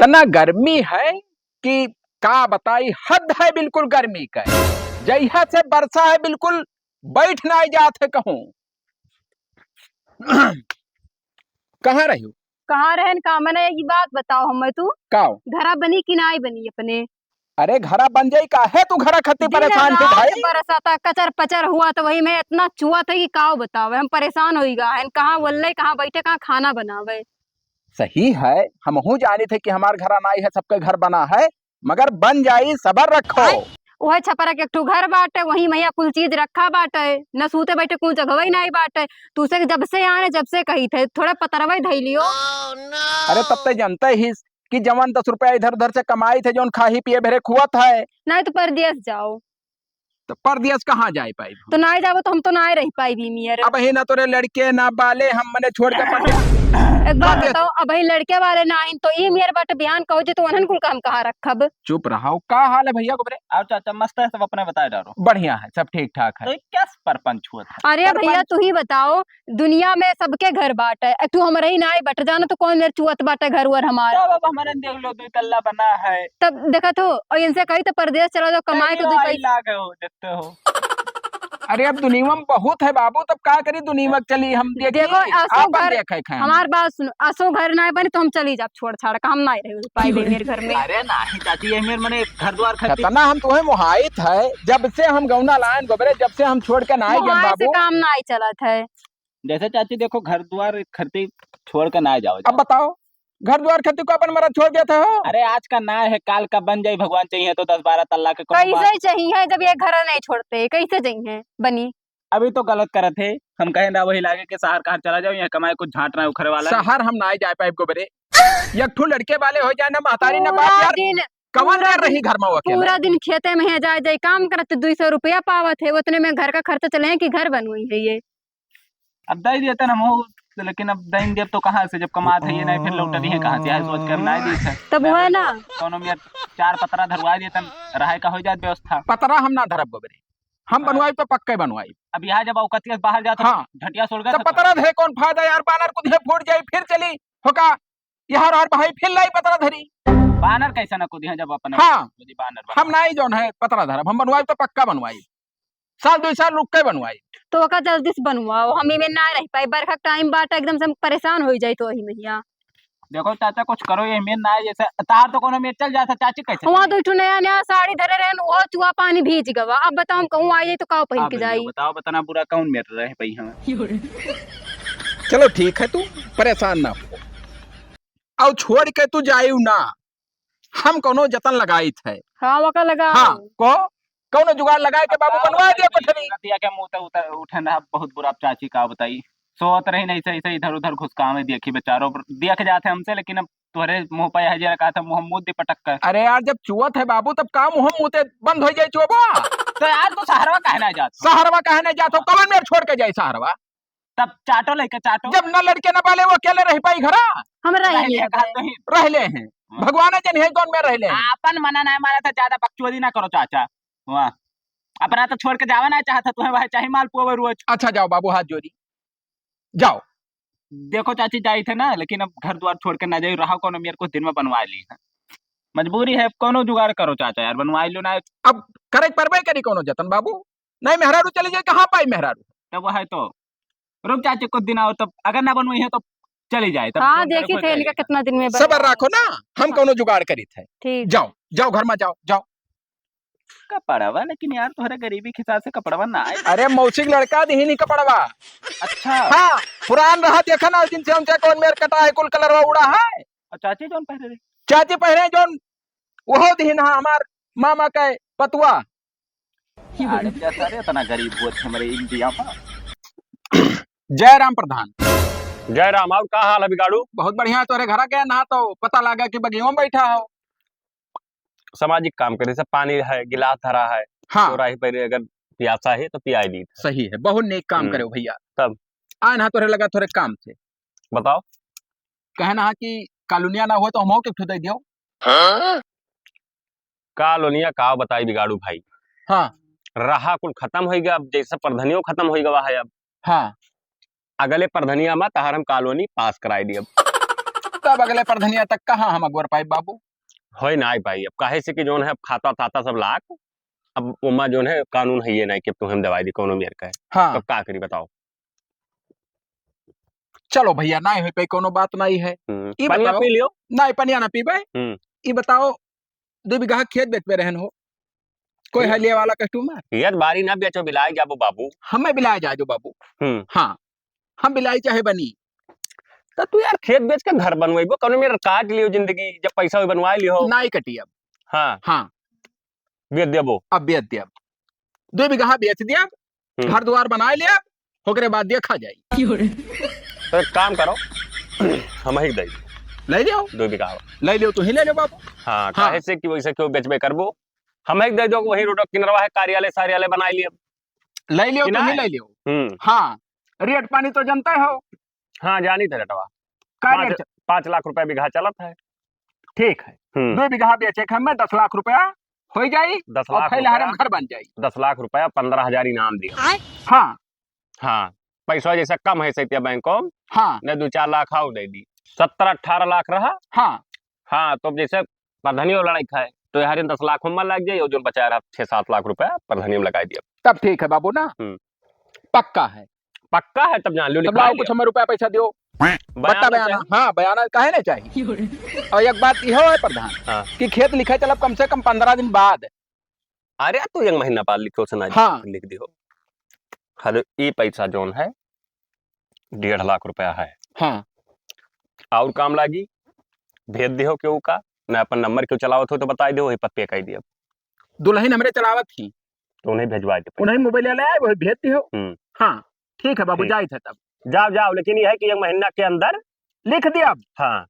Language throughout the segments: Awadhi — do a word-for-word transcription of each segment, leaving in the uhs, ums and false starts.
इतना गर्मी है कि का बताई, हद है बिल्कुल गर्मी का। जहिया से बरसा है बिल्कुल बैठ नाई जात है कहूँ। कहाँ रही हो? कहाँ रहन का मने, एक बात बताओ हमें तू। काओ? घरा बनी कि नाई बनी अपने? अरे घरा बन जाई, काहे तू घरा खातिर दिन परेशान हो रात भाई? बरसाता, कचर पचर हुआ तो वही में इतना चुआ था कि काओ बतावे, हम परेशान होई गा हैं, कहाँ वल्ले, कहाँ बैठे, कहाँ खाना बनावे। सही है, हमहू जानी थे कि हमार घरा नाई है, सबके घर बना है, मगर बन जाई, सबर रखो। आय, उहे छपरा के एक ठो घर बाटे, वही महिया कुल चीज रखा बाटे, न सूते बैठे कुल जगह ही नाई बाटे। तू से जब से आने, जब से कही थे, थोड़ा पतरवा ही धई लियो। अरे तब ते जानते ही कि जवन दस रुपया इधर उधर से कमाई थे, जौन खाही पिए भरे खुआत है। नहीं तो परदेस जाओ। तो परदेस कहाँ जाए पाई? तो नाई जाबो तो हम तो नाई रह पाई भी मियर। अब ही ना तोरे लड़के ना बाले, हम मने छोड़ के पटे। एक बात परदेस। बताओ, अब ही लड़के वाले ना आइन तो ई मियर बट बिहान कहो जी तो उन्हन कुल का हम कहाँ रखब? चुप रहो, का हाल है भैया को बरे? आओ चाचा, मस्त है, सब अपने बताए डारो। बढ़िया है, सब ठीक ठाक है। तो ये क्या परपंच हुआ था? अरे परपंच। भैया तू ही बताओ, दुनिया में सबके घर बाटे, ए, तू हमरे ही नाई बट जाना तो कौन मेर चुअत बाटे घर वर हमार। तब अब हमारे देख लो, दो तल्ला बना है। तब देखत हो, और इनसे कही तो परदेस चला जाओ, कमाए तो देख लो, दुई आई पैसा। लाग हो, देखते हो। अरे अब दुनिया में बहुत है बाबू, तब का करी, दुनिया में चली हम देखी, देखो, असो आपन घर, देखे खाए हम। हमार बात सुनो, असो घर नाई बनी तो हम चली जाब छोड़ छाड़ के, हम नाई रहे पाई बे मेरे घर में। अरे नाई चाची, ये मेरे मने घर द्वार खरीदी। कितना हम तुम्हें मुहाइत है, जब से हम गौना लायन गोबरे, जब से हम छोड़ के नाई गए मुहाइत से बाबू। काम नाई चलत है। जैसे चाची देखो, घर द्वार खरीदी छोड़ के ना जाओ, अब जाओ। बताओ, घर द्वार खरीदी को अपन मरद छोड़ देते हो? अरे आज का ना है, काल का बन जाई, भगवान चाहिए तो दस बारह तल्ला के कोनो कैसे बात। चाहिए जब ये घर नहीं छोड़ते, कैसे चाहिए बनी? अभी तो गलत करत है, हम कहें ना वही लागे कि शहर कहाँ चला जाओ, यहाँ कमाए कुछ झांट ना उखरे वाला है। शहर हम ना जाए पाए गोबरे, एक ठो लड़के वाले हो जाए ना, महतारी ना बाप पूरा यार, दिन, कवन पूरा यार दिन, रही घर में वो अकेले? पूरा दिन खेते में है, जाए जाए काम करत, दुई सौ रुपया पावत है, उतने में घर का खर्चा चले है कि घर बनवाई है ये? अब दे देतन हम हो, लेकिन अब दइन देब तो कहाँ से, जब कमात है ये नहीं, फिर लौटत ही कहाँ से, यही सोच के हम नहीं दी थे। तब मैं हुआ बोले, ना। कौनो में चार पतरा धरवा देतन, रहे का हो जात व्यवस्था। पतरा हम ना धरब गोबरे, हम हाँ। बनवाई तो पक्के बनवाई। अब यहाँ जब औकतिया से बाहर जात हो, हाँ। झटिया सोल गए तो थे तो। पतरा धरे कौन फायदा यार, बानर कुछ फूट जाई, फिर चली होका, यहाँ और भाई फिर लाई पतरा धरी। बानर कैसे ना कूदी हैं जब अपने हाँ। कूदी बानर हम बनवा। नहीं जौन है पतरा धरब, हम बनवाई तो पक्का बनवाई। साल दुई साल रुक के बनवाई। तो ओका जल्दी से बनवाओ, हम इमे ना रह पाई, बरखा के टाइम बाटे, एकदम से हम परेशान हो जाई तो वही महिया। देखो चाचा, कुछ करो, ये मेर ना, जैसे तार तो कोनो मेर चल जाता, चाची कैसे हुआ चली? तो इठू नया नया साड़ी धरे रहन, वो चुआ पानी भीज गवा। अब बताओ हम कहूँ आ जाई तो का पहन अब के ये जाई? बताओ, बताना बुरा कौन मेर रहे भाई हमें? चलो ठीक है, तू परेशान ना हो, और छोड़ के तू जायू ना, हम कौनो जतन लगाइत है। हाँ, वका लगा। हाँ, को कौनो जुगाड़ लगाए के बाबू बनवा दिया कोठरी। रतिया के मुंह ते उतर उठन रहा, बहुत बुरा चाची का बताई। सोत रही नहीं सही सही, इधर उधर घुसकावे देखी बेचारो, देख जाते हमसे, लेकिन अब तोहरे मुंह पे है जरा कहा था, मुंह मुंह दे पटक कर। अरे यार, जब चुअत है बाबू, तब का मुंह मुंह ते बंद हो जाए चुअबा? तो यार, तू सहरवा काहे ना जात? सहरवा काहे ना जात हो? कवन मेर छोड़ के जाए सहरवा? तब चाटो लेके चाटो। जब न लड़के न बाले, वो अकेले रह पाई घरा? हम रह रह ले, लेबे। कहा तो ही। रह ले हैं। हाँ। भगवान जन है कौन में रह ले हैं। आपन मना ना मारा था, ज्यादा बकचोदी ना करो चाचा। वाह। अपना तो छोड़ के जावा ना चाहता, तुम्हें वह चाहे माल पुआ रोज। अच्छा जाओ बाबू, हाथ जोड़ी। जाओ। देखो चाची, जाई थे ना, लेकिन अब घर द्वार छोड़ के ना जाई, रहा कोनो मेर को दिन में बनवा ली है। मजबूरी है, कोनो जुगाड़ करो चाचा यार, बनवा लो ना। अब करे परबे करी कोनो जतन बाबू। नहीं मेहरारू चली जाए, कहाँ पाई मेहरारू? तब वह है तो रुक चाची, कुछ दिन आओ, तब अगर ना बनवाई है तो चली जाए, तब हाँ, फोन करे, देखी कोई थे कह इनका लेगा। कितना दिन में सबर बनवा। रखो ना, हम हाँ। कोनो जुगाड़ करी थे। ठीक। जाओ, जाओ घर में जाओ, जाओ। कपड़वा, लेकिन यार तोहरे गरीबी के हिसाब से कपड़वा ना आए। अरे मौसी के लड़का दिहिन ही कपड़वा। अच्छा। हाँ, पुरान रहा, देखा ना, जिनसे उनसे कौन मेर कटा है, कुल कलरवा उड़ा है। और चाची जौन पहने रही? चाची पहने जौन, वो दिहिन हा हमार मामा के पतुआ। अरे जैसा रे, इतना गरीब हुआ थे हमारे इंडिया में। जय राम प्रधान। जय राम, और का हाल है बिगाड़ू? बहुत बढ़िया, तोरे घरा गया ना तो पता लगा कि बगियों में बैठा हो। सामाजिक काम करे, सब पानी है, गिलास धरा है, हाँ। तो राही पर अगर प्यासा है तो पियाई दी। सही है, बहुत नेक काम हम्म। करे हो भैया। तब? आए ना तोरे लगा थोड़े काम थे। बताओ। कहे ना कि कालोनिया ना हुआ तो हम के ठुदाई दियो। हाँ? कालोनिया का बताई बिगाड़ू भाई। हाँ। रहा कुल खत्म हो गया, अब जैसे प्रधनियों खत्म हो गवा है अब। हाँ। अगले प्रधनिया में तहार हम कॉलोनी पास कराई दियब। तब अगले परधनिया तक कहाँ हम अगोर पाइब बाबू? होई नाई पाई, अब काहे से कि जौन है, अब खाता ताता सब लाग, अब ओमा जौन है, कानून है ये नाई कि अब तुहें हम दवाई दी, कौनो मेर का है। हाँ। तब का करी बताओ? चलो भइया, नाई होई पाई, कौनो बात नाई है। हम्म। ई पनिया बताओ। पी लियो। नाई, पनिया ना पीबे। हम्म। ई बताओ, दुइ बीघा खेत बेचबे रहन हो, कोई हम्म। है लिए वाला customer? खेत बारी ना बेचो, बिलाए जाबो बाबू। हमें बिलाए जाजो बाबू। हम्म। हाँ, हम बिलाई चाहे बनी। त तू यार खेत बेच के घर बनवाइबो, कौनो मेर काट लियो जिंदगी, जब पैसा होई बनवाए लियो। नाई कटी अब। हाँ। हाँ। बेच देबो। अब बेच देब। दुइ बीघा बेच देब, हम्म। घर दुआर बनाए लेब, ओकरे बाद देखा जाई। तो एक काम करो, हम ही दे दी। ले लियो। दुइ बीघा। ले लियो, तू ही ले लियो बाबू। हाँ, हाँ। काहे से कि वैसे क्यों बेचबे करबो, हम ही दे दो, वही रोड किनरवा है, कार्यालय सार्यालय बनाए लियो। ले लियो, कि तू ही नाई? ले लियो। हम्म। हाँ, रेट पानी तो जनते हो। हाँ, जानी थे रेटवा। का पाँच, रेट च- पाँच लाख रुपया बीघा चलत है। ठीक है। हम्म। दुइ बीघा बेचे के हमें दस लाख रुपया हो जाई दस और लाख फैले रुपया। हरम घर बन जाई। दस लाख रुपया, पन्द्रह हजार इनाम दिया। हाँ। हाँ, पैसा जैसे कम है सैतिया बैंकों, हाँ। ने दुइ चार लाख आओ दे दी, सत्रह अठारह लाख रहा। हाँ। हाँ, तो जैसे परधनियो लड़ाई खाए, तो यार दस लाख में लग जाए, और जो बचा रहा छह सात लाख रुपया परधनियो में लगा दिया। तब ठीक है बाबू ना। हम्म। पक्का है। पक्का है, तब जान लो, तब लिखवा लाओ लियो। कुछ हमें रुपया पैसा दियो। बयाना बता बयाना, चाहे। हाँ, बयाना काहे ना चाहिए। और एक बात यह है प्रधान, हाँ। कि खेत लिखे चलब कम से कम पन्द्रह दिन बाद। अरे, तू एक महीना बाद लिखो से ना, हाँ। लिख दियो। हेलो, ई पैसा जौन है, डेढ़ लाख रुपया है। हाँ। और काम लागी, भेज दियो केहू का, ना अपन नंबर केहू चलावत हो तो बताई दियो, वही पर पे कर दियो। दुल्हन हमरे चलावत ही। तो उन्हें भेजवा दे पैसा। उन्हें मोबाइल ले आए, वही भेज दियो। हम्म। हाँ, ठीक है बाबू, ठीक। जाइत है तब। जाओ, जाओ, लेकिन यह है कि एक महीना के अंदर लिख दिया अब। हाँ।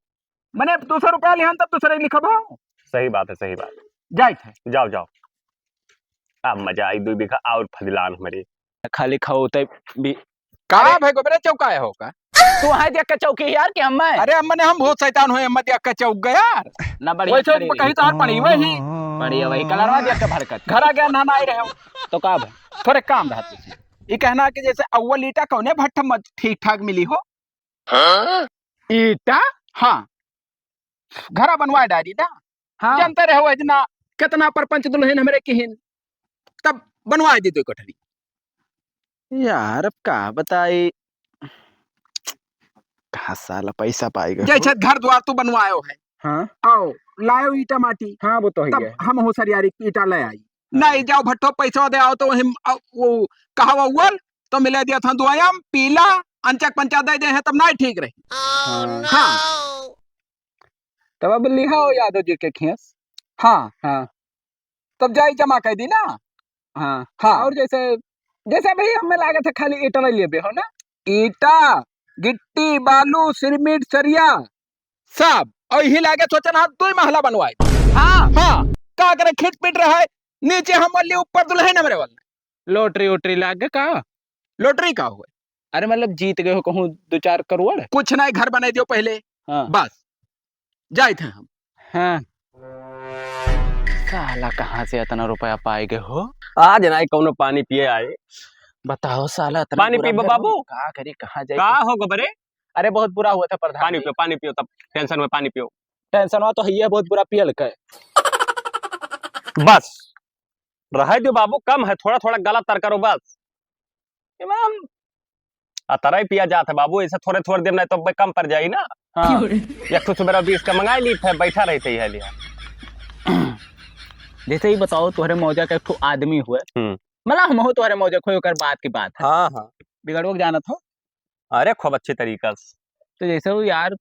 मने अब दो सौ रुपया लिहन तब दूसरे लिखबो। सही बात है, सही बात। जाइत है। जाओ, जाओ। अब मजा आई, दुइ बीघा और फजलान हमरे। खाली खाओ तै भी। का अरे भाई गोबरे चौकाए हो का? तू है देख के चौकी यार कि हम मैं? अरे अम्मा ने हम बहुत शैतान होए, अम्मा देख के चौक गया यार। ना बढ़िया वैसे पड़ी कहीं रही। तो हाथ पड़ी वही। बढ़िया वही कलरवा देख के भरकत। घर आ गया नहाना आई रहे हो। तो का भाई? थोड़े काम रहा तुझे। ये कहना कि जैसे अव्वल ईटा कौने भट्ठ में ठीक ठाक मिली हो? हाँ? ईटा? हाँ। घरा बनवाए डारी ना। हाँ। जानते रहो इतना कितना परपंच दुल्हन हमरे किहिन, तब बनवाए दी दो कोठरी। यार, अब का बताई, कहाँ साला पैसा पाई गए जैसे हो। घर द्वार तू बनवायो है। हाँ। आओ, लायो ईटा माटी। हाँ, वो तो है तब ही है। हम हो सरियारी ईटा ले आई। हाँ। नहीं, जाओ भट्ठो पैसा दे आओ, तो वही, अ, वो कहावा उवल, तो मिले दिया था दुआयाम, पीला, अंचक पंचा दे दे हैं, तब नहीं ठीक रही। हाँ। हाँ। तब अब लिहा हो यादव जी के खेस। हाँ। हाँ। तब जाई जमा कर दी ना। हाँ। हाँ। और जैसे, जैसे भाई हमें लागत है खाली ईटा नहीं लेबे हो ना? ईटा, गिट्टी, बालू, सिरमिट, सरिया। सब। और यही लागे सोचन हाथ दो ही महला बनवाए। हाँ। हाँ। का करे खिट पिट रहा है, नीचे हम वाली ऊपर दुल्हन हमरे वाला। लॉटरी वॉटरी लाग गए का? लॉटरी का हुए? अरे मतलब जीत गए हो कहूँ दो चार करोड़? कुछ नहीं, घर बनाई दियो पहले। हाँ। बस, जाइत है हम। हाँ। साला कहाँ से इतना रुपया पाए गए हो? आज नहीं कौनो पानी पिए आए। बताओ साला, इतना पानी बुरा पीबो घर बाबू? हो, का करी, कहाँ जाए? का हो गोबरे? अरे बहुत बुरा हुआ था प्रधान पानी जी। पियो, पानी पियो, तब टेंशन में पानी पियो। टेंशन हुआ तो है, बहुत बुरा पियल के। बस, रहे दो बाबू, कम है, थोड़ा थोड़ा गला तर करो बस। इमाम, आ तरह पिया जात है बाबू, ऐसे थोड़े थोड़े दिन नहीं तो कम पड़ जाई ना। हाँ। एक ठो सुबेरा बीस का मंगाई ली थे, बैठा रहते ही है लिया। जैसे ही बताओ, तोहरे मौजा के एक ठो आदमी हुए। हम्म। मतलब, हम हो तोहरे मौजा खोए, ओकर बात की बात है। हाँ, हाँ। बिगड़ो के जानत हो? अरे, खूब अच्छे तरीका से। तो जैसे वो यार,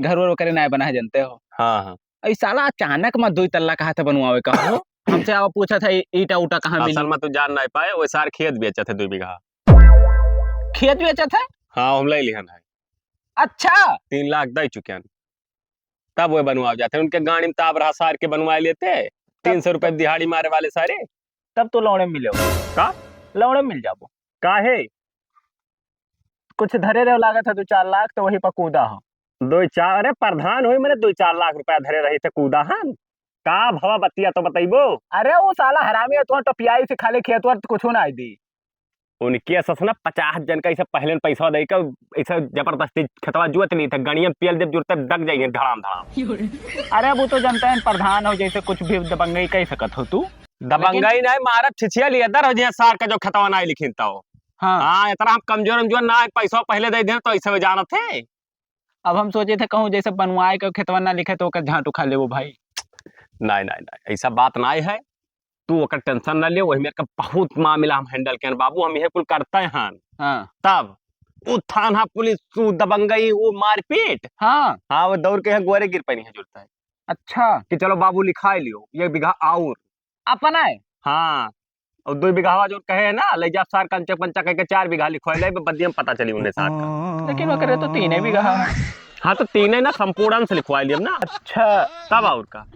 घर वर ओकरे नाय बना है, जानते हो? हाँ, हाँ। ई साला अचानक में दुई तल्ला कहा था बनवावे का हो। हमसे आवा पूछा था, "ई-, ईटा उटा कहाँ मिली?" असल में तू जान नहीं पाए, वो सार खेत बेचा था दुई बीघा। खेत बेचा था? हाँ, हम ले लिहन है। अच्छा। तीन लाख दे चुके हैं। तब वो बनवा जाते हैं। उनके गाड़ी में ताब रहा सार के बनवा लेते। तीन सौ रुपए दिहाड़ी मारे वाले सारे। तब तो लौड़े मिले हो। का? लौड़े मिल जाबो। काहे? कुछ धरे रहो लागत है दो चार लाख, तो वही पर कूदा हो। दो चार, अरे प्रधान होई, मैंने दो चार लाख रुपया धरे रही थे, कूदा हन। का भवा बतिया तो बतइबो? अरे वो साला हरामी है, तो टपियाई से खाली खेत वर कुछ ना आई दी। उनके सस ना पचास जन का ऐसे पहले न पैसा दे के ऐसे जबरदस्ती खेतवा जोत ली था, गणिया में पेल देब जुरते दग जाइए धड़ाम धड़ाम। अरे, वो तो जनता है, प्रधान हो, जैसे कुछ भी दबंगई कह सकत हो तू। दबंगई लेकिन नहीं, मारा छिछिया लिया दर हो जिया सार का जो खेतवा ना लिखिन तो। हाँ। हाँ, इतना हम कमजोर, कमजोर ना है, पैसा पहले दे दे तो ऐसे हो जानत है। अब हम सोचे थे कहूँ जैसे बनवाए के खेतवा ना लिखे तो ओकर झांट उखा लेबो भाई। नहीं, नहीं, नहीं, ऐसा बात नहीं है। तू ओकर tension ना ले, वही मेरे का बहुत मामला हम handle केन बाबू, हम यह कुल करते हैं। हाँ। तब वो थाना पुलिस, वो दबंगई, वो मारपीट। हाँ। हाँ, वो दौड़ के यहाँ गोरे गिर पड़ी है जुलता है। अच्छा। कि चलो बाबू लिखाई लियो, ये बीघा और। अपना है? हाँ। और दो बीघावा जो कहे है ना, ले जा सार कंचे पंचा कह के चार बीघा लिखवा ले, बदिया में पता चली उन्हें सार का। लेकिन वो करे तो तीन ही बीघा है। हाँ, तो तीन है ना, संपूर्ण से लिखवा लिया ना। अच्छा। तब और का।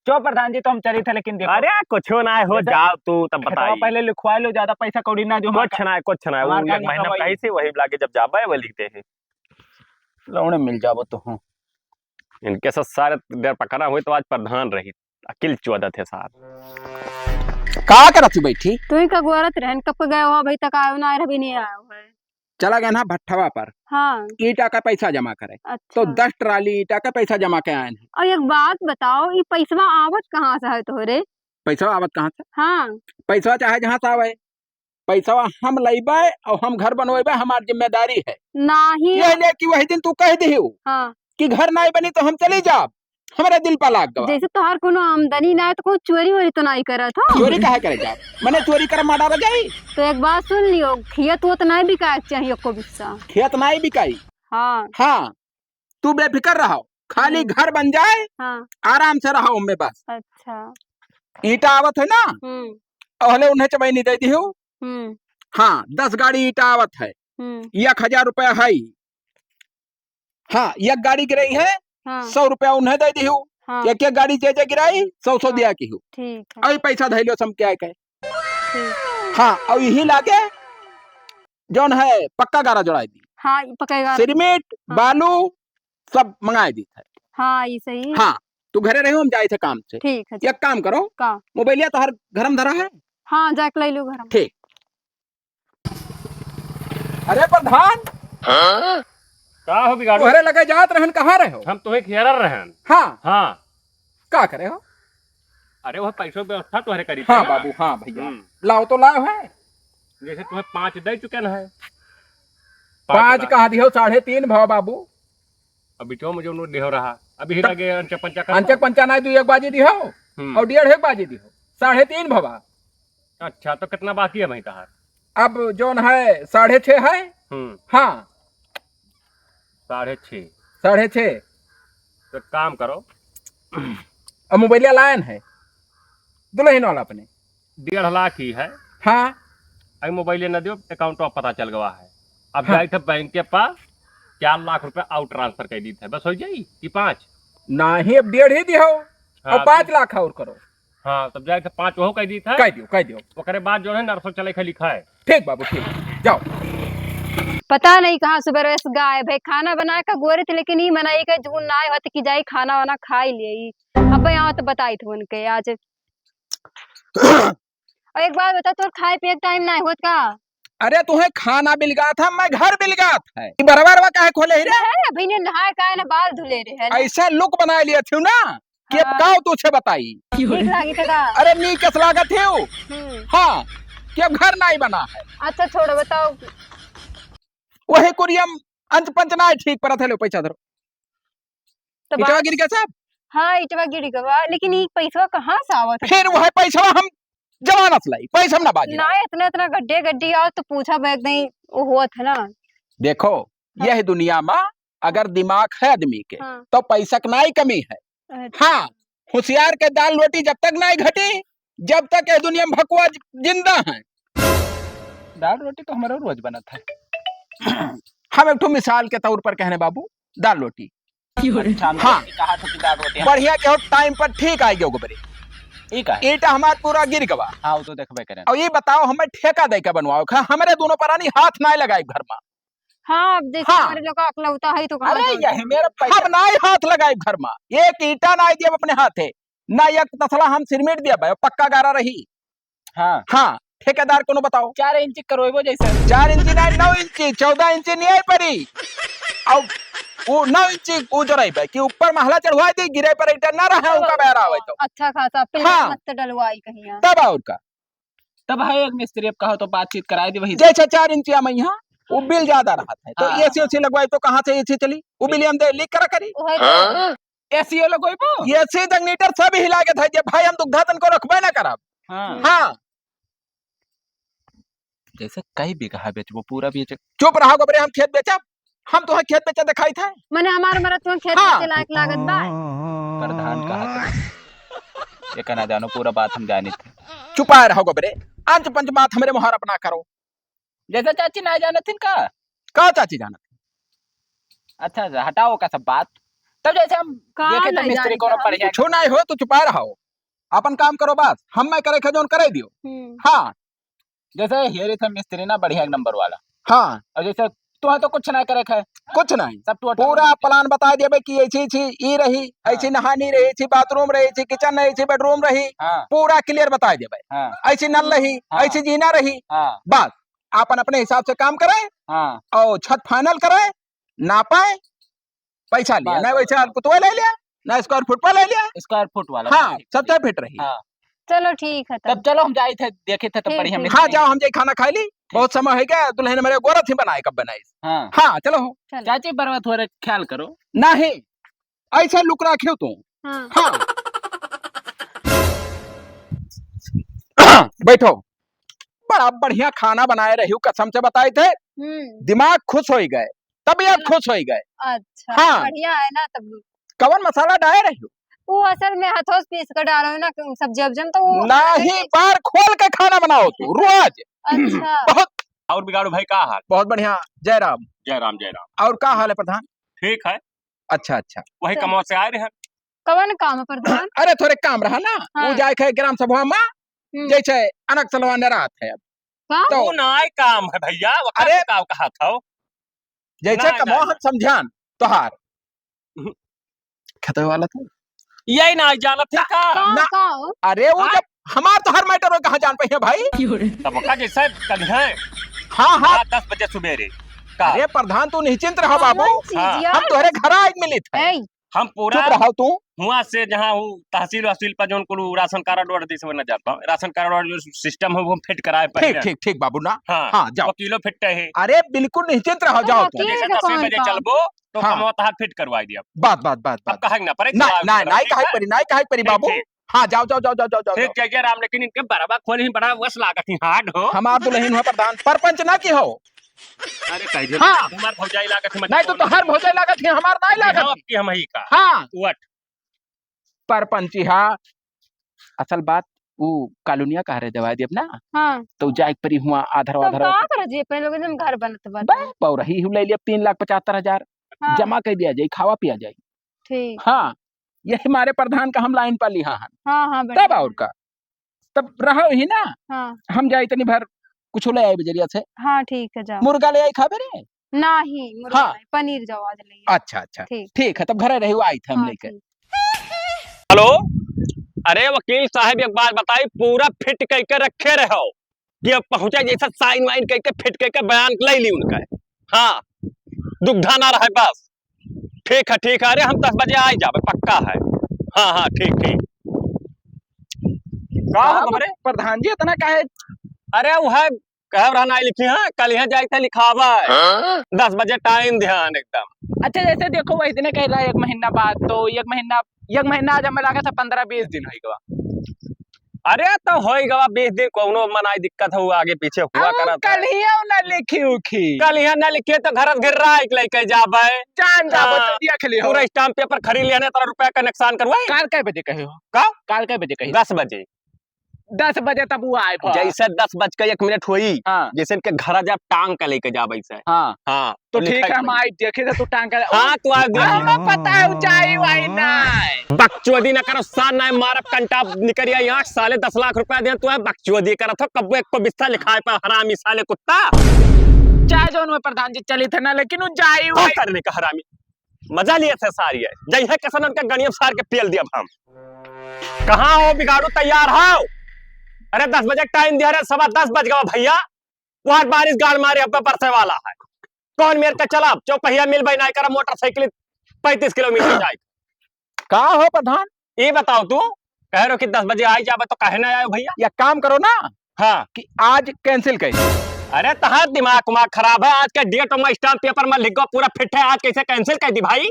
चो प्रधान जी, तो हम चली थे, लेकिन देखो। अरे, कुछ ना हो, जैसे जाओ तू, तब खेतवा बताइए। पहले लिखवा लो, ज्यादा पैसा कौड़ी ना जो हमार कुछ का-, ना है, कुछ ना है, वो हमार काम एक महीना कमाई। कहीं से वही लाके जब जाबे, वही लिखते हैं। लौड़े मिल जाबो तो हूँ। इनके साथ सारे डर पकड़ा हुए तो आज प्रधान रही, अकिल चौदह थे सार। का करत तू बैठी? तू ही का गोरत रहन, कब के गए हो, अभी तक आयो ना, अभी नहीं आयो है। चला गया ना भट्ठवा पर। हाँ। ईटा का पैसा जमा करे। अच्छा। तो दस ट्राली ईटा का पैसा जमा के आए हैं। और एक बात बताओ, ई पैसवा आवत कहाँ से है तोहरे? पैसा आवत कहाँ से? हाँ। पैसा चाहे जहाँ से आवे, पैसा हम लइबे और हम घर बनवेबे, हमार जिम्मेदारी है। नहीं। ये ले कि वही दिन तू कह दिहू हाँ। कि घर नहीं बनी तो हम चली जाब, हमारे दिल पर लाग गवा। जैसे तोहार कोनो आमदनी ना है तो कोनो चोरी वोरी तो नहीं करत हो? चोरी काहे करे जाब? मने चोरी करे मारा रह जाई? तो एक बात सुन लियो, खेत वो तो नहीं बिकाए के चाहिए एको बिस्सा। खेत नहीं बिकाई। हाँ। हाँ, तू बेफिकर रहो, खाली हम्म। घर बन जाए, हाँ। आराम से रहो उनमें बस। अच्छा। ईटा आवत है ना, हम्म। ओहले उन्हें चबैनी दे दिहू। हम्म। हाँ, दस गाड़ी ईटा आवत है, हम्म। एक हजार रुपया है। हाँ, एक गाड़ी गिराई है, हाँ। सौ रुपया उन्हें दे दिहू। हाँ। एक एक गाड़ी जे जे गिराई, सौ सौ हाँ। दिया की हूँ। ठीक है। अभी पैसा धैलो सम क्या के। ठीक। हाँ, और यही लागे जौन है पक्का गारा जोड़ाई दी। हाँ, ई पक्का गारा। सिरमिट, हाँ। बालू, सब मंगाए दी है। हाँ, ई सही है। हाँ, तू घरे रहो, हम जाए थे काम से। ठीक है। एक काम करो, का? मोबाइलिया तोहर घर में धरा है? हाँ, जाके ले लो घर में। ठीक। अरे प्रधान, हाँ? का हो बिगाड़ू? तोहरे लगे जात रहन, कहाँ रहे हो? हम तोहे घेरल रहन। हाँ। हाँ। का करे हो? अरे वह पैसों की व्यवस्था तोहरे करी हाँ थे ना। बाबू, हाँ भैया। हम्म। लाओ तो लाओ है। जैसे तुम्हें पाँच दे चुके न है। पाँच पाँच लाख। कहाँ दिहो, साढ़े तीन भाव बाबू। अब बिचवा में जो नोट दिहो रहा, अभी तब हीरा के अंचा पंचा कर अंचा दो। पंचा नहीं, दू एक बाजी दिहो हम्म। और डेढ़ एक बाजी दिहो, साढ़े तीन भवा। अच्छा, तो कितना बाकी है भाई तहार? अब जौन है, साढ़े छः है। हम्म। हाँ। साढ़े छः। साढ़े छः। तो काम करो। अब मोबाइलिया लायन है, दुल्हन वाला अपने। डेढ़ लाख ही है। हाँ। अभी मोबाइल न दियो, account पता चल गवा है। अब हाँ। जाए थे बैंक के पास, चार लाख रुपया और transfer कर दी थे, बस हो जाई कि पाँच? नहीं, अब डेढ़ ही दिहो, हाँ, और पाँच तो लाख और करो। हाँ, तब जाए थे पाँच वहो कह दी था। कह दियो, कह दियो। ओकरे बाद जो है नरसों चले के लिखा है। ठीक बाबू, ठीक, जाओ। पता नहीं कहाँ सुबह से गायब है। खाना बना के गोरे थे, लेकिन ई मना के जून ना होत कि जाई खाना वाना खाई ले। अब यहाँ तो बताई थे उनके आज। और एक बात बता, तोर खाए पिए के time ना होत का? अरे तुम्हें खाना बिलगात है, मैं घर बिलगात है। ई बरबरवा काहे खोले ही रे? अरे, अभी ने नहाए काहे ना बाल धुले रहे हैं। ऐसा look बना लिया थी ना कि अब हाँ। काव तुझे बताई। ठीक लागी थे का? अरे नीक कस लागत है वो। हम्म। हाँ, कि अब घर नहीं बना है। अच्छा छोड़ो, बताओ। वही कुरियम अंच पंच ना है, ठीक परत है, लो पैसा धरो। तो इटवा बात गिर गया साहब। हाँ, इटवा गिर गवा, लेकिन ई पैसवा कहाँ से आवत है? फिर वह पैसवा हम जमानत लाई, पैसा हम ना बाजी ना, लाई। इतना, इतना गड्ढे गड्ढी आओ तो पूछा बैग नहीं, वो हुआ था ना। देखो, हाँ। यह दुनिया में अगर दिमाग है आदमी के, हाँ। तो पैसा के नाई कमी है। अच्छा। हाँ, होशियार के दाल रोटी जब तक नाई घटी, जब तक ये दुनिया में भकुआ जि-, जिंदा है। दाल रोटी तो हमारा रोज बनत है। हम एक ठो मिसाल के तौर पर कहने बाबू, दाल रोटी। अच्छा, हम हाँ। कहा था कि दाल रोटी हम बढ़िया के हो, time पर ठीक आएगी ओकरे। ई का है? ईटा हमार पूरा गिर गवा। हाँ, वो तो देखबे करें। और ये बताओ, हमें ठेका दे के बनवाओ, खा, हमारे दोनों परानी हाथ ना लगाए घर में। हाँ, अब जैसे हाँ। हमारे लोग का अकलौता है तो कहाँ अरे, जाओगे? यही मेरा पैसा। हम ना ही हाथ लगाए घर में, एक ईटा ना दिए अपने हाथे, ना एक तसला हम सिरमिट दिए भाई, पक्का गारा रही। हाँ। हाँ, ठेकेदार कोनो बताओ। चार इंची करवाइबो जैसे। चार इंची नाहीं, नौ इंची, चौदह इंची नहीं आई परी। अब वो नौ इंची वो जोड़ाइबे कि ऊपर महला चढ़वाई दी, गिरे पर ईटा ना रहे, उनका बहरा आवे तो। अच्छा खासा पिलर हाँ। मत डलवाई कहीं। तब और का? तब है एक मिस्त्री, अब कहो तो बातचीत कराई दी वही। जैसे चार इंचिया में यहाँ वो बिल ज्यादा रहत है, तो हाँ। एसी ओसी लगवाई तो कहाँ से एसी चली? वो बिल हम दे लीक करा करी। वही तो। एसी लगवाइबो? एसी जनरेटर सब हिला के था, जे भाई हम दुग्धा तन को रखबे ना करब। हाँ। हाँ। जैसे कई बीघा बेचबो, पूरा बेच। चुप रहो गबरे, हम खेत बेचब? हम तोहे खेत बेचा देखाई था? मने हमार मरद तुहे खेत हाँ। बेचे लायक लागत बा? प्रधान कहा था। ये कहना जानो, पूरा बात हम जानी थे। चुपाए रहो गबरे, अंच पंच बात हमरे मुहार अपना करो। जैसे चाची ना जानत थिन का? का चाची जानत? अच्छा, अच्छा, हटाओ का सब बात। तब जैसे हम का देखे तो ना मिस्त्री जानी कोनो का? बढ़िया कुछो नहीं हो तो चुपाए रहो, अपन काम करो बस, हम मैं करे खे जोन करे दियो। हम्म। हाँ। जैसे हेरे थे मिस्त्री ना बढ़िया एक नंबर वाला। हाँ। और जैसे तोहे तो कुछ ना करे खे। कुछ नहीं। सब टूट पूरा plan बता देबे कि ऐसी, ऐसी ई रही, हाँ। ऐसी नहानी रही, ऐसी बाथरूम रही, ऐसी किचन रही, ऐसी बेडरूम रही। हाँ। पूरा clear बता देबे। हाँ। ऐसी नल रही, हाँ। ऐसी जीना रही। हाँ। बस, आपन अपने हिसाब से काम करे हाँ। और छत final करे, नापे, पैसा लिया, बस, ना बस, वैसे बस। कुतवा ले लिया, ना square foot पर ले लिया। Square foot वाला, हाँ, ठीक, सबसे ठीक। Fit रही। हाँ। चलो ठीक है तब। तब चलो हम जाई थे, देखी थे तो ठीक, बढ़िया ठीक। मिस्त्री। हाँ, जाओ हम जाई खाना खाई ली, बहुत समय हो गया, दुल्हन मेरे गोरत ही बनाए कब बनाई। हाँ। हाँ, चलो। चलो। चाची बरवा थोड़े ख्याल करो। नहीं, ऐसे look रखियो तू। हाँ। हाँ। बैठो। बड़ा बढ़िया खाना बनाए रही हूँ, कसम से बताए थे, हम्म। दिमाग खुश हो गए, तबीयत चलो। खुश हो गए। अच्छा, हाँ। बढ़िया है ना तब। कवन मसाला डाले रही हो? वो असल में हाथों से पीस कर डालो ना, सब्जी उब्जी में तो वो नहीं, बार खोल के खाना बनाओ तू, रोज। अच्छा। बहुत। और बिगाड़ू भाई, का हाल? बहुत बढ़िया, जय राम। जय राम, जय राम। और का हाल है प्रधान? ठीक है। अच्छा, अच्छा। वही चल। कमवा से आए रहे। कवन काम है प्रधान? अरे थोड़े काम रहा ना, हाँ। वो जाए के ग्राम सभा में, हम्म। जैसे अनक सलवा नरात है अब। का? तो वो नाय काम है भैया, वो अरे, का कहा था? जैसे नाय, कमवा नाय, हम नाय। समझान तोहार। हम्म। खेतवे वाला था। यही ना जानत है का? का, ना। का हो? अरे वो हाँ? जब हमार तो हर matter हो, कहाँ जान पाई है भाई? तब का जैसे कल है। हाँ, हाँ। हाँ, दस बजे सुबेरे का। अरे प्रधान, तू निश्चिंत रहो बाबू। कौन चीज हाँ। यार? हम तोहरे घर आए मिलित है। ए, हम पूरा चुप रहो तू। हुआ से जहाँ हूँ तहसील वहसील पर जौन कुल राशन कार्ड वार्ड दिस वो न जात बा। राशन कार्ड वार्ड जो system है वो हम fit कराए पहले। ठीक, ठीक, ठीक बाबू ना। हाँ, हाँ, जाओ। वकीलो fit है। अरे बिल्कुल निश्चिंत रहो, जाओ तुम। वकील जैसे के दस कौन बजे काम? चलबो तो हाँ। कमवा तहार fit करवाई दिया। बात, बात, बात, अब बात। कहे ना पड़े, ना, करवा ना, दिया, ना, ठीक कहे है? पड़ी, ना, कहे पड़ी ठीक, बाबू। ठीक। हाँ, जाओ, जाओ, जाओ। ठीक, जय जय राम, लेकिन इनके बरवा खोल ही बड़ा वस लागत ही, hard हो। हमार दुल्हन हुआ प्रधान, परपंच ना की हो। अरे कह दे, हाँ। हमार भौजाई लागत है, मत नहीं तो बोल। तोहर भौजाई लागत है, हमार नाई लागत हाँ, है। अब की हम ही का। हाँ। उठ। परपंची हा। असल बात, ऊ कालुनिया कह रहे देवाई देब ना। हाँ। तो जाए के परी हुआ आधर तो आधर का ओकर। करे जी, पहले लोग एकदम घर बनत बा। बे, पौरही हु ले लिया तीन लाख पचहत्तर हजार। हाँ। जमा कर दिया जाई, खावा पिया जाई। ठीक। हाँ, यही मारे प्रधान का हम line पर लिहा हन। हाँ, हाँ, तब बढ़िया। और का? तब रहो ही ना। हाँ। हम जाई तनी भर कुछ ले आई बजरिया से। हाँ, ठीक है, जाओ। मुर्गा ले आई खाबे रे? नाही, मुर्गा हाँ। नाही, पनीर जाओ आज ले आई। अच्छा, अच्छा। ठीक। ठीक है, तब घरे रही, आई थे हम हाँ, लेके। ठीक। Hello, अरे वकील साहब, एक बात बताई, पूरा fit कइके रखे रहो कि अब पहुंचा जैसा sign वाइन कइके fit कइके बयान ले ली उनका। हाँ, दुग्धा ना रहे बस। ठीक है, ठीक है, अरे हम दस बजे आ ही जाबे, पक्का है। हाँ, हाँ, ठीक, ठीक। का हो का हमरे? प्रधान जी इतना काहे? अरे वो है, कह रहा ना लिखी, हाँ, कल यहाँ जाए थे लिखावा है। हाँ? दस बजे time ध्यान एकदम। अच्छा, जैसे देखो वही दिन कह रहा है एक महीना बाद, तो एक महीना, एक महीना आज हमें लगा था पन्द्रह बीस दिन हो गवा। अरे तो हो गवा बीस दिन, कौनो मनाई दिक्कत हो आगे पीछे हुआ अब करा था। कल ही आओ ना लिखी उखी। कल यहाँ ना लिखे तो घर घर राय लेके जाबे। जान जाबो हाँ, तो दिया खेली हो। पूरा stamp paper खरीद लिया ना, तेरा रुपया का नुकसान करवाई। काल कै बजे कहे हो? का? काल कै बजे कहे? दस बजे। दस बजे तब वो आए बा। जैसे दस बज के एक मिनट होई, हाँ। जैसे इनके घरा जाब टांग के लेके जाब ऐसे। हाँ। हाँ, तो तो ठीक लिखा है, हम पड़ी। आई देखे तो तू टांग के। हाँ, तू आ दे। हमें पता है ऊंचाई वाई ना। बकचोदी ना करो, सान ना मारब, कंटा निकरिया यहाँ साले दस लाख रुपया दे, तू है बकचोदी करत हो, कब्बो एक को बिस्सा लिखाए पा, हरामी साले कुत्ता। चाहे जौन हुए प्रधान जी चली थे ना, लेकिन ऊंचाई का वाई करने का हरामी? मजा लिए थे सारी है। जइहे कसन उनके गणियम सार के पेल दिया हम। कहाँ हो बिगाड़ू, तैयार हो? अरे दस बजे टाइम दिया रे, सवा दस बज गवा भइया। वहाँ बारिश गाड़ मारे, अब बरसे वाला है। कौन मेर के चला, चौपहिया मिलबे नाहीं करा, मोटरसाइकिल पैंतीस किलोमीटर जाए। का हो प्रधान? ये बताओ तू, कह रहो कि दस बजे आई जाबे तो काहे ना आयो भइया? या काम करो ना हाँ। कि आज cancel कर दो। अरे तहार दिमाग उमाग खराब है, आज के date में stamp paper में लिख गो पूरा fit है, आज कैसे cancel कर दी भाई?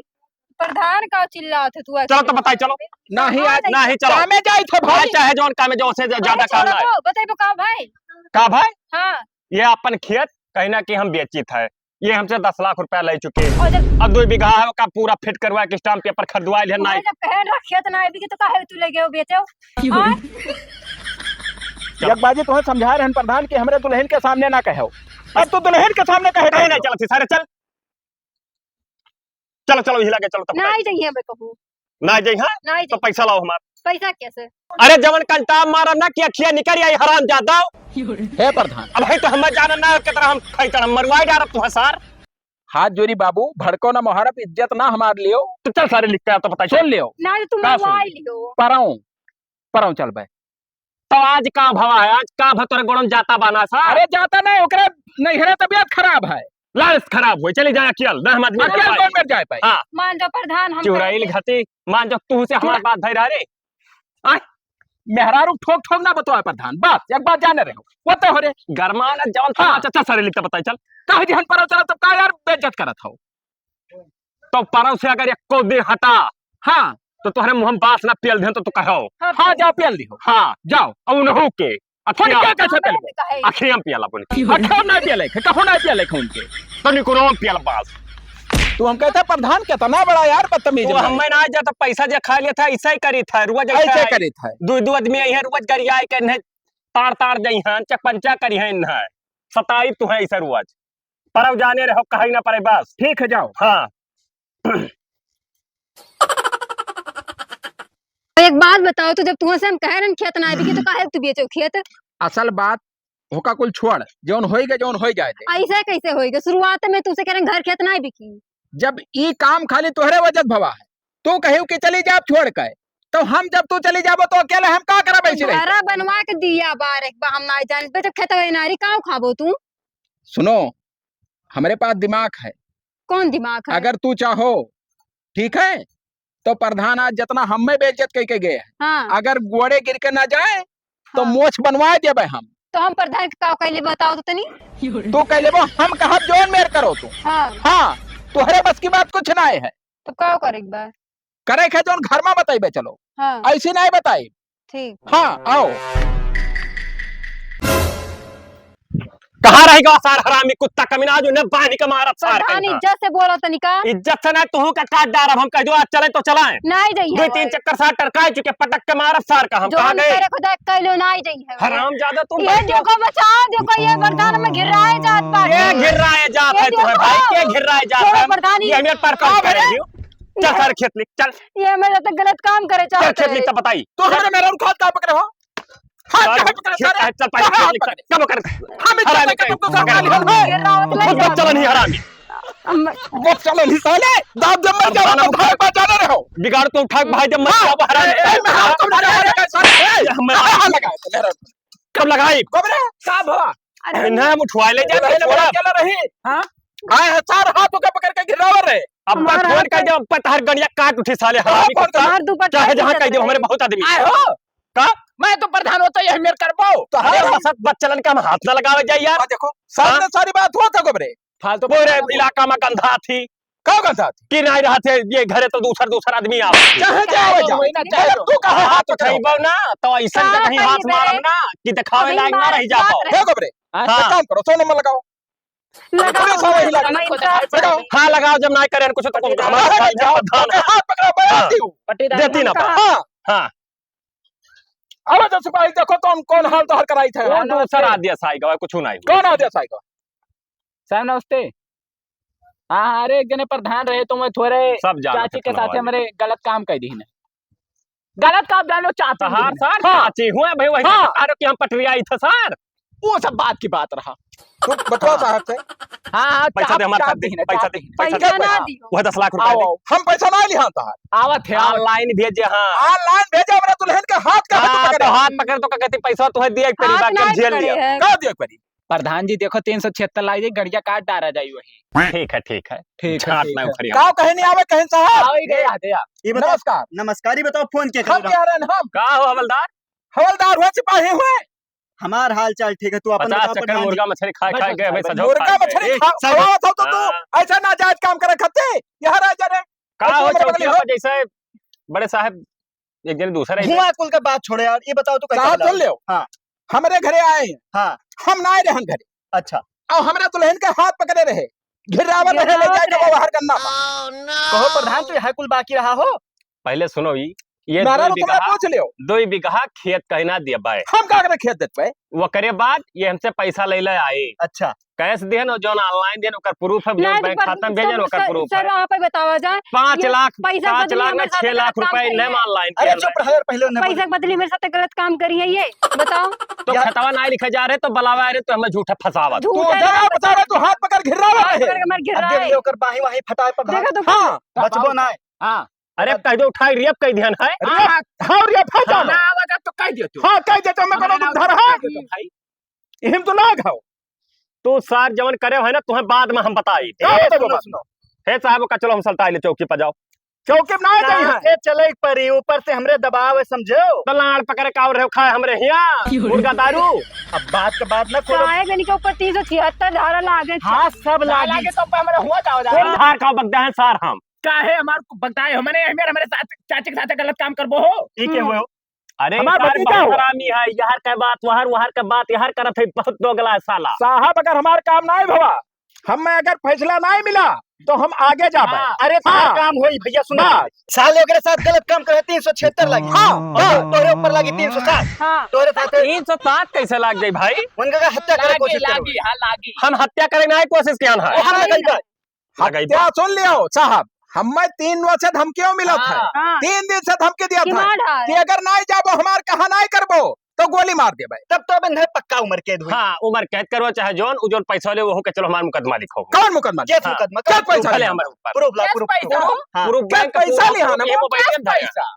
प्रधान का चिल्लात है तू ऐसे? चलो तो बताई, चलो। नाहीं, आज नाहीं, चलो। कामे जाई थे भाई। आज चाहे जौन कामे जाओ, से ज्यादा अरे काम चलो ना है। तो, बताइबो का भाई? का भाई? हाँ। ये अपन खेत कहीं ना कि हम बेचित है, ये हमसे दस लाख रुपया ले चुके हैं। और जब अब दो बीघा है, ओका पूरा fit करवा के stamp paper खरीदवा लिया, नाहीं। जब कहे ना खेत ना बिकी तो काहे तू ले गयो बेचो? हाँ? एक बाजी तुम्हें समझा रहे हैं प्रधान कि हमरे दुल्हन के सामने ना कहो। अब तू दुल्हन के सामने कहे नहीं, नहीं, चलो, सारे चल। चलो, चलो, हिला के चलो, तब नाहीं जइहे, मैं कहूँ। नाहीं जइहे? नाहीं तो जइहे। पैसा लाओ हमार। पैसा कैसे? अरे, जवन कंटाप मारब ना कि अखिया निकल आई, हरामजादा। हे प्रधान। अब है तो हमें जाना ना, कितना हम खैतड़, हम मरवाई डारब तुहा सार। हाथ जोड़ी बाबू, भड़को ना मोहरब, इज्जत ना हमार लियो। तो चल सारे, लिख के आ तो बताई। सुन लियो। ना, तो तुम का सुन मरवाई लियो? लियो। परौं, परौं चल बे। तो आज का भवा है, आज का भवा तोरे गोड़न जाता बाना सा? अरे जाता नहीं, ओकरे नैहरे तबियत खराब है। लाश खराब हुई, चली जाए अकियल, ना हम आदमी अकियल कौन मर जाए पाए? हाँ। मान जाओ प्रधान, हम चुराइल कहते घाती, मान जाओ तू से हमार चुरा- बात भई रहा रे। आय, मेहरारू ठोक ठोक ना बतवा प्रधान, बस एक बात जाने रहो, वो तो हो रे। गरमान जवन हाँ। था, चाचा सारे लिखता बताई चल। कहे जी हम परव चला तो का यार बेइज्जत करत हो? तो परव से अगर एको दिन हटा, हाँ। तो तोहरे मुँह में बास ना पियल देन तो तू कहो। हाँ, हाँ, जाओ पियल दिहो। हाँ, जाओ। और उनहू के अखिया, उनके कैसे पियल? अखिया में पियल अपन। अखिया में ना पियल है, कहूँ ना पियल है उनके। तो निकुरो में पियल बास। तू हम कहते प्रधान कितना बड़ा यार बदतमीज तू है। हमें ना जाता पैसा जे खा लिया था, ऐसा ही करी था, रोज ऐसा ऐसे ही। करी था। दो, दो आदमी आई है, रोज गरिया के इन्हें तार तार जाई हैं, चकपंचा करी हैं इन्हें। सताई तू है ऐसा रोज। परव जाने रहो, कहीं ना परे बस। ठीक है, जाओ। हाँ। एक बात बताओ, तो जब तुमसे हम कह रहे हैं खेत ना बिकी, तो काहे तू बेचो खेत? असल बात होका कुल छोड़, जौन होई गए, जौन होई जाए दे। ऐसे कैसे होई गए? शुरुआत में तुमसे कह रहे हैं घर खेत ना बिकी। जब ई काम खाली तोहरे वजह से भवा है, तू कहियो कि चली जाब छोड़ के, तो हम जब तू चली जाबो तो अकेले हम का करब ऐसे रह के? घरा बनवा के दिया बार एक बार हम ना जान पे, जब खेत ना रही, काव खाबो तू? सुनो, हमरे पास दिमाग है। कौन दिमाग है? अगर तू चाहो, ठीक है, तो प्रधान आज जितना हमें बेइज्जत कई के गए हैं, हाँ। अगर गोड़े गिर के ना जाए, तो हाँ। मोछ बनवा देबे हम। तो हम प्रधान के का कैले बताओ तो तनी? तू कैले वो हम कहब जौन मेर करो तू। हाँ। हाँ, तोहरे बस की बात कुछ ना है। तो का करे के बा? करे के जौन घर में बताइबे, चलो। हाँ। ऐसी नहीं बताई। ठीक। हाँ, आओ। कहाँ रह गवा सार हरामी कुत्ता कमीना, आज उन्हें बांध के मारत सार प्रधान, कहीं का। इज्जत से बोलो तनिका। इज्जत से ना, तुहू का काट डारब हम, कह दो आज चले तो चलाएं। नहीं जाइए दो तीन हमारे। चक्कर सार टरकाए चुके, पटक के मारब सार का हम। जो कहाँ हम गए? करे खुदा कैलो नहीं जाइए हमारे। हरामजादा तुम ये बैठो। देखो बचाओ, देखो ये प्रधान में घिर्राए जात बाटे। ये घिर्राए जात ये है तुम्हें देखो। भाई, ये घिर्राए जात छोड़ो है। प्रधान, ये ये हमें पर का काम करे करे? क्यों? चल सारे खेत लिख, चल। ये मेरा तो गलत काम करे चल चाहते खेत हैं। लिख, तब बताई। तो हमरे मेहरारू खात का पकड़े हो? हाथ चल, काहे पकड़े खेत सारे? काहे चल, पाई काहे खेत हाथ लिख, पकड़े? चल, पकड़। हम इज्जत पकड़, लेके पकड़, तुमको पकड़। संभाली हम, हैं? ये रावत ले खुद जाओ। बच्चा नहीं हरामी। हम बच्चा नहीं साले, दाब जब मर अब जाओ, खाना तो उठा भाई बचा ना रहो। बिगाड़ तो उठा भाई जब मर हाँ, जाओ, हरामी। ए, ए, मेहरारू तुम लगा रहे हो, साले, ए, ये हम हाँ, हाँ, लगा, मेहरारू। कब लगाई? कब रे? का भवा? अरे इन्हें हम उठवा ले जाए, अरे, पहले छोड़ा। चल रही। हाँ? आए हैं, चार हाथ होके पकड़ के घिरावर रहे। अब हमारा फोन हाथ कर दे, अब तहर गड़िया काट उठी साले, हाँ, हरामी फोन कुत्ता। हमार दुपट्टा चाहे जहाँ खींचत कह दे, रहे। हमारे बहुत आदमी। आए हो? का? मैं तो प्रधान होता यही मेर करबो। तो अरे हाँ। बसत बच्चलन का हम हाथ न लगावे जाए यार। हाँ, देखो, सामने हाँ? सारी बात हुआ था गोबरे। फालतू पूरे बात। इलाका में गंधा थी। का गंधा थी? कि नहीं रहा थे, ये घरे तो दूसर, दूसर आदमी आवे। चाहे जावे जा। वही ना, चाहे मगर जो। तू कहाँ हाथ हाथ उठाओ? उठाइबो ना, तो ऐसा का कहीं हाथ करी बे? मारब ना कि दिखावे अभी लायक ना मार रह जाबो। बात रहे। हे गोबरे, हाँ। एक काम करो, सौ नंबर लगाओ। लगाओ। पूरे सौ वही लगा। मैं इंसाफ लगाओ। चाहती हूँ। हाँ, लगाओ, जब ना करें कुछ तो कुछ हमारा हाँ, जाओ, जाओ, धान। हाथ पकड़ो, मैं हाँ। देती हूँ। पट्टीदार देती ना हम बा। कहा। हाँ। अबे तो सिपाही देखो कौन, कौन हाल तोहर कराई थे। वो हाँ, दूसरा नमस्ते। आदेश आएगा, कुछ नहीं। कौन आदेश आएगा? साहब नमस्ते। हाँ, हाँ, अरे एक जने प्रधान रहे तो मैं थोड़े सब जानत चाची है के साथ तुम्हारे। हमरे गलत काम कर दी ने। गलत काम जानो चाची तहार ने। सार हाँ। चाची हुए भाई वही हाँ। बता रहे कि हम पटरिया आई थे सार। वो सब बात की बात रहा। तू बतवा हाँ। साहब से। हाँ, हाँ, पैसा चाप, दे हमारे चाप साथ दे, दीन है, पैसा चाप दे, दीन है। पैसा पैसा दे, ना पैसा। दियो। वह दस लाख रुपया आओ, दे। आओ। हम पैसा ना लिहा तहार। आवत है, आवत। Online भेजे, हाँ। Online भेजे, हमरा दुलहिन के हाथ का हाँ, पकड़े। तो हाथ पकड़े तो का कहती, पैसा तुहे दिया एक परी, हाथ बाकी हम नाहीं झेल पकड़े लिया। हैं। का दिया एक परी? प्रधान जी, देखो, तीन सौ छिहत्तर लाग जाई, गड़िया काट डारा जाई वही। ठीक है, ठीक है। ठीक है, झाट ठीक ना है। उखड़ी हम। का कहे नहीं आवे, कहे साहब? आओ, ई गए, आ, दे आ। ई बताओ, नमस्कार। नमस्कार, ई बताओ, फोन के हम करे क्या रहे हैं, हम? का हो हवलदार? हवलदार हुए, सिपाही हुए? हमार हाल चाल ठीक है, तू अपन पचास बताओ, चक्कर प्रधान जी। मुर्गा मछली खाए, खाए के हमें सजो मुर्गा खाए। मछली ए, खा-, सब खावा था तो तू हाँ। ऐसा नाजायज काम करे खाते, यहाँ रह जा रे। का ऐसे हो हमारे बगल चौकिया हो। पर जैसे बड़े साहब एक जने दूसरा ही धुआं कुल का बात छोड़े यार, ये बताओ तू कैसे साहब बता सुन रहे हो? हाँ। हमरे घरे आए हैं। हाँ। हम ना आए रहन घरे। अच्छा। और हमरे दुलहिन के हाथ पकड़े रहे, घिर्रावत रहे, ले घिर्रावत जाए के रहे। बाबा हर गन्ना पर। कहो प्रधान, तू यहाँ कुल बाकी रहा हो? पहले सुनो, ई, ये नारा दो तो तुमने बीघा, पूछ लियो। दो बीघा खेत कहीं ना दिया बाय। हम का करे खेत देत बाय? ओकरे बाद ये हमसे पैसा ले ले आए। अच्छा। कैश देन और जौन online देन, ओकर proof है, ना, जौन तो बैंक पर-, खाता में भेजन, सर, ओकर सर, proof सर, है। आप ही बतावा जाए, पाँच लाख, ये पैसा पाँच बदली लाख में हमारे साथ छह लाख गलत काम रुपए करिए। इन्हें online अरे, किया चुप रहे। रहा है, पहले उन्हें पैसा बोले। बदली मेरे साथ गलत काम करी है ये, बताओ। तो यार। खतवा ना लिखे जा रहे, तो बुलावा रहे, तो हमें झूठा फंसावा। झूठा तू ना जरा फंसावा। बता रहे, तू हाथ पकड़ घिर्रावा अब रहे। देख ले, ओकर बाही वाही फटाए पर देखो तो। हाँ। बचबो ना। हाँ। अरे, कह दो, उठाई रेप कह दिहन है। रेप? हाँ, हाँ, रेप है हाँ। जानो। ना आवा जा तो कह दियो तू। हाँ, कह दे तो मैं हाँ, कोनो ना, दुख धर ना, है। कह दे तो भाई। इहिम तो लाग हो। तू सार जवन करे है ना, तुम्हें बाद में हम बताई। का ए, बताबो सुनो, बाद में? सुनो। हे साहब, का चलो हम सलटाई ले चौकी पर जाओ। चौकी में ना जाई है। साथे चले परी, ऊपर से हमरे दबाव है, समझो। तो लाड़ पकड़े का और रहो खाए हमरे हिया, मुर्गा दारू। अब बात के बात ना खोलो। साहेब, इनके ऊपर तीन सौ छिहत्तर धारा लागे। हाँ, सब लागी। लागे तो ऊपर हमरे हुआ जाओ, जाओ। कौन धार का बगदा है सार हम? काहे हमार को बताए हो? मने हमें, हमारे साथ, चाची के साथ गलत काम करबो हो? ई के हम्म। हुए हो? अरे हमार सार भतीजा बहुत हो। हरामी है, यहर के बात, वहर, वहर के बात, यहर करत है, बहुत दोगला है साला। साहब, अगर हमार काम नाहीं भवा, हमें अगर फैसला नाहीं मिला, तो हम आगे जाबे। हाँ। अरे, तोहार हाँ। काम होई, भैया, सुनो। बस। साले ओकरे साथ गलत काम करे, तीन सौ छिहत्तर लागी। हाँ। हाँ, तोहरे ऊपर लागी तीन सौ सात। हाँ। तोहरे साथ तीन सौ सात कैसे लाग जाई भाई? उनका का हत्या करे लागी, कोशिश करो। लागी, हाँ, लागी। हम हत्या करे ना कोशिश किया ना। हम लगाई बा। लगाई बा। हत्या सुन लियो साहब, हमें तीन वर्ष से धमकियों मिलत है। हाँ। हाँ। तीन दिन से धमकी दिया था कि मार डाल। कि अगर नाहीं जाबो, हमार कहा नाहीं करबो, तो गोली मार देबे। तब तो अबे नहीं पक्का उम्र कैद हुई। हाँ, उम्र कैद करो चाहे जौन, उ जौन पैसा ले, वो के चलो हमार मुकदमा लिखो। कौन मुकदमा? केस हाँ। मुकदमा, केस पैसा भले लिया? हमारे ऊपर। Proof ला, केस proof, पैसा proof। हो? हाँ। Proof केस बैंक पैसा proof, लिया ना? ये mobile केस में धरा। पैसा।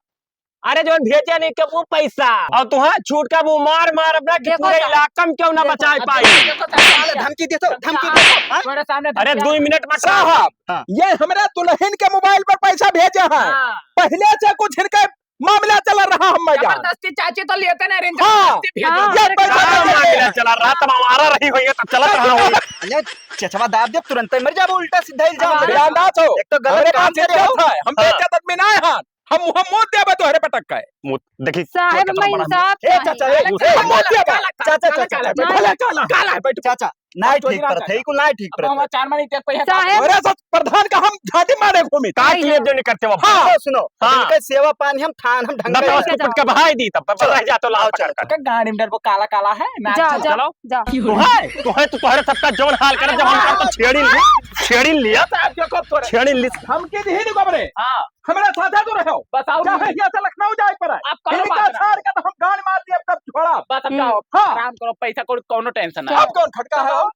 अरे जौन भेजे नहीं के वो पैसा। और तुहां छूट का वो मार मार अपना कि देखो पूरे साहब। इलाका में क्यों ना देखो बचाए साहब, पाई। देखो साहब, साले धमकी देतो, धमकी हाँ, देतो, हाँ? तुम्हारे सामने अरे धमकी दो मिनट में साहब, हाँ। ये हमरा दुलहिन के mobile पर पैसा भेजे हैं। हाँ। पहले से कुछ इनके मामला चला रहा हम में जान। जबरदस्ती चाची तो लेते नहीं रहे, हाँ। जबरदस्ती भेजो। हाँ। ये पैसा का देते मामला हैं। चला रहा, तब आवारा रही होइए, तब चलत रहा होइए। अरे, चचवा दाब दे, तुरंत ही मर जाबो, उल्टा सीधा इल्जाम अब लगा। ध्यान दात हो। एक तो गलत हमरे काम पास करे हो। इज्जत है, हम हाँ। बेइज्जत आदमी ना है। हम मुंह मुंह देबे तोहरे पटक के। मुंह, देखी, साहेब, चोर कितना मैं बड़ा इंसाफ ए, चाचा, ए, ए, मुंह देबे। काला, काला, चाचा, काला, चाचा, काला, चाचा। काला, काला, काला, बैठ। चाचा, नाहीं ठीक परत है, ई कुल नाहीं ठीक अब परत हम है। चार महीने तक पैसा साहेब। अरे सर, प्रधान का हम झाटी मारे घूमी। काट लिए जो नहीं करते वो। हाँ। सुनो, सुनो, हाँ। इनके सेवा पानी हम थान, हम ढंग दस से दस को पटका बहाई दी तब, चलो। रह जा तो लाओ, चलो, चलो। का गाड़ी में डरबो, काला, काला है, ना जाओ, चलो। जाओ, जाओ। तू है, तू है, तो तोहरे सबका जौन हाल करे, जब हम हाँ। तो छेड़ी ली, छेड़ी लिया, साहब, देखो तोरे। छेड़ी ली। हम के दिही नहीं बबरे। हाँ। हमरा साथे तो रहो। बताओ चाहे नहीं। यहाँ से लखनऊ जाए पर है। आप कौनो इनका बात ना। सार का तो हम गान मार दिए, तब छोड़ा। बस अब हम्म। जाओ। हाँ। आराम करो, पैसा कौड़ी कौनो tension ना। अब कौन खटका है और?